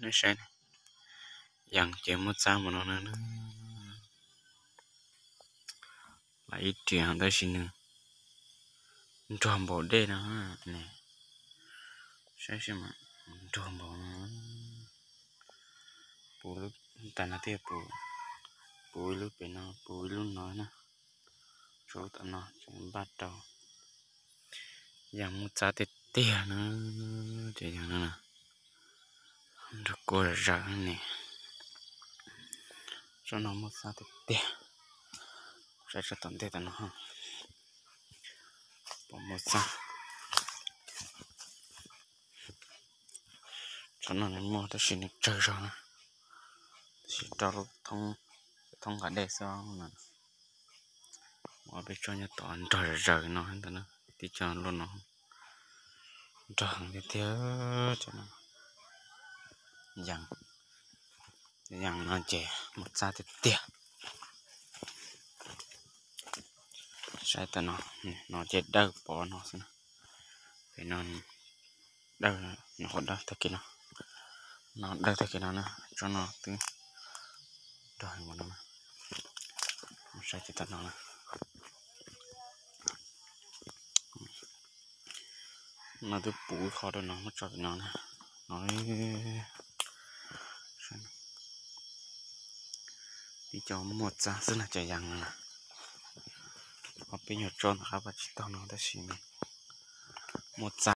Nej saib, yees ces muaj txab npaum no na. Lam ib riam tab sis nws nrog npaum dej no ne. Saib seb mas, nrog npaum no. Puv lub tas no thiaj puv, puv ib lub pem no, puv ib lub no na. Tsuas lub tom no ces npaj rau. Yees muaj txab tiag tiag na, ces yees no na. Nrog kua zom zaws ne. Tsob no muaj txab tiag tiag. Saib tsob tom ntej tom no, pom muaj txab. Tsob no nws muaj tab sis nws tsawg zog na, tab sis rau lub thoob nqa dej xwb na. Muaj peb tsob nyob tod nrog zom zaws no ntag na, tib co luaj no nrog heev tiag tiag. Yees, yees no ces muaj txab tiag tiag. Saib tom no, no ces dawb pov no xwb na. Pem no dawb, no dawb tag kis no, no dawb tag kis no na, tsob no twb nrog heev no na. Saib tsis tom no na. No twb puv ib qho rau no muab tso pem no na. No, tib co muaj txab xwb no cov yees no na. Ho peb nyuag tsob ntawm qab pas tsis taug no tab sis muaj txab.